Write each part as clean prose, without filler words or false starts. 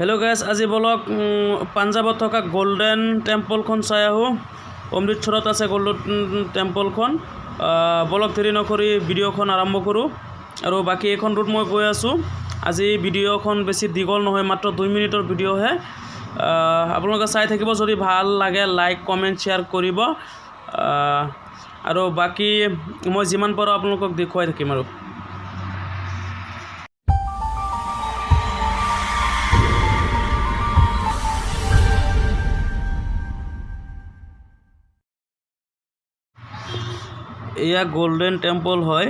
Hello' guys, আজি বলক পাঞ্জাৱত থকা গল্ডেন টেম্পলখন চাই আহোঁ। অমৃতসৰত আছে গল্ডেন টেম্পলখন। বলক দেৰি নকৰি ভিডিঅ'খন আৰম্ভ কৰোঁ। আৰু বাকী এইখন ৰোড মই গৈ আছোঁ। আজি ভিডিঅ'খন বেছি দীঘল নহয়, মাত্ৰ 2 মিনিটৰ ভিডিঅ'হে। আপোনালোকে চাই থাকিব, যদি ভাল লাগে লাইক কমেণ্ট শ্বেয়াৰ কৰিব। আৰু বাকী মই যিমান পাৰোঁ আপোনালোকক দেখুৱাই থাকিম। আৰু এয়া গল্ডেন টেম্পল হয়।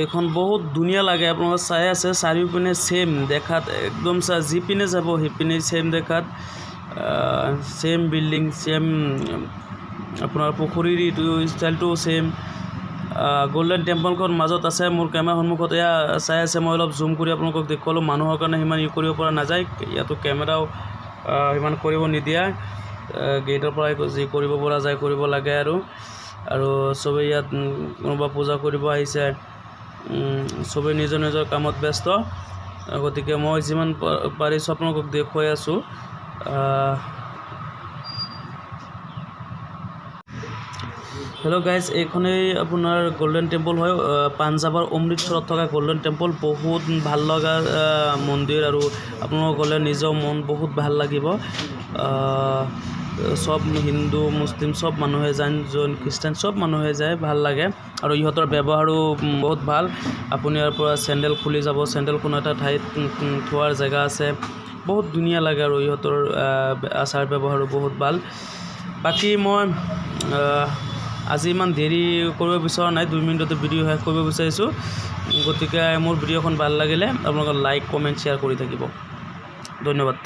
এইখন বহুত ধুনীয়া লাগে, আপোনালোকে চাই আছে। চাৰিওপিনে ছেম দেখাত, একদম যিপিনে যাব সিপিনে ছেম দেখাত, ছেম বিল্ডিং, ছেম আপোনাৰ পুখুৰীৰ এইটো ষ্টাইলটোও ছেম। গল্ডেন টেম্পলখন মাজত আছে, মোৰ কেমেৰাৰ সন্মুখত এয়া চাই আছে। মই অলপ জুম কৰি আপোনালোকক দেখুৱালোঁ। মানুহৰ কাৰণে সিমান ই কৰিব পৰা নাযায়, ইয়াতো কেমেৰাও সিমান কৰিব নিদিয়ে। গেটৰ পৰাই যি কৰিব পৰা যায় কৰিব লাগে। আৰু আৰু চবেই ইয়াত কোনোবা পূজা কৰিব আহিছে, চবেই নিজৰ নিজৰ কামত ব্যস্ত। গতিকে মই যিমান পাৰিছোঁ আপোনালোকক দেখুৱাই আছোঁ। হেল্ল' গাইজ, এইখনেই আপোনাৰ গল্ডেন টেম্পল হয়, পাঞ্জাৱৰ অমৃতসৰত থকা গল্ডেন টেম্পল। বহুত ভাল লগা মন্দিৰ আৰু আপোনালোক গ'লে নিজৰ মন বহুত ভাল লাগিব। চব হিন্দু মুছলিম চব মানুহে যায়, জৈন খ্ৰীষ্টান চব মানুহে যায়, ভাল লাগে। আৰু ইহঁতৰ ব্যৱহাৰো বহুত ভাল। আপুনি ইয়াৰ পৰা চেণ্ডেল খুলি যাব, চেণ্ডেল কোনো এটা ঠাইত থোৱাৰ জেগা আছে। বহুত ধুনীয়া লাগে আৰু ইহঁতৰ আচাৰ ব্যৱহাৰো বহুত ভাল। বাকী মই আজি ইমান দেৰি কৰিব বিচৰা নাই, 2 মিনিটতে ভিডিঅ' শেষ কৰিব বিচাৰিছোঁ। গতিকে মোৰ ভিডিঅ'খন ভাল লাগিলে আপোনালোকে লাইক কমেণ্ট শ্বেয়াৰ কৰি থাকিব। ধন্যবাদ।